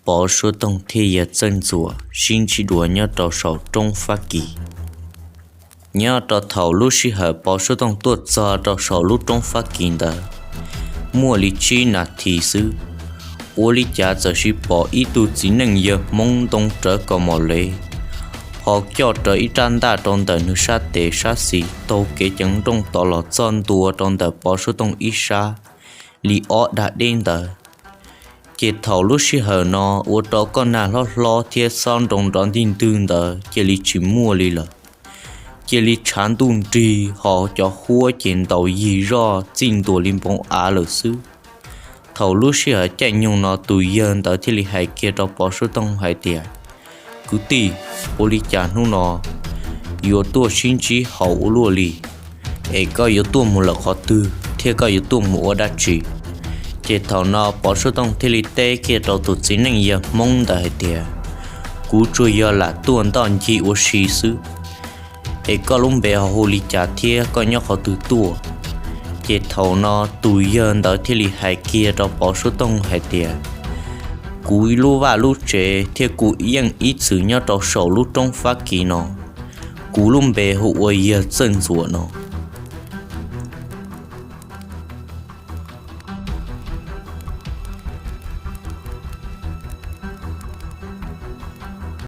Pov Suab Tooj thiab Yawg Txawj Ntxuam sib ntsib dua nyob rau saum roob Fab Kis. Nyob rau thaum lub sij hawm Pov Suab Tooj tuaj txog rau saum lub roob Fab Kis ntawd, muaj li tsib nas this xwb, ua li cas txawm sis pom ib tug txiv neej yawg Hmoob ntoo rawv kaus mom lev, ho coj rawv ib rab ntaj rau ntawm nws sab tes sab xis taug kev ceev nrooj tod los txog ntua rau ntawm Pov Suab Tooj ib sab li ob dag deb ntawd. Ces thaum lub sij hawm no ua rau koj nag hlob hlob thiab xob nroo nrov ntig ntwg ntawd cia li tsis muaj li lawm. Cia li tshav ntuj nrig ho cov huab ces ntaus yig zoj txij ntua li npoo av lawm xwb. Thaum lub sij hawm caij nyoog no tus yawg ntawd thiaj li hais kiag rau Pov Suab Tooj hais tias, Kwv tij, ua li cas hnub no yuav tuaj sib ntsib haum ua luaj li? Es koj yuav tuaj mus lawm qhov twg thiab koj yuav tuaj mus ua dab tsi? Ces thaum no Pov Suab Tooj thiaj li teb kiag rau tus txiv neej yawg Hmoob ntawd hais tias, Kuv tsuas yog lam tuaj ntoj ncig ua si xwb. Es koj lub npe ho hu li cas thiab koj nyob qhov twg tuaj? Ces thaum no tus yawg ntawd thiaj li hais kiag rau Pov Suab Tooj hais tias, Kuv lub vaj lub tsev thiab kuv yeej ib txwm nyob rau saum lub roob Fab Kis no. Kuv lub npe hu ua Yawg Txawj Ntxuam no.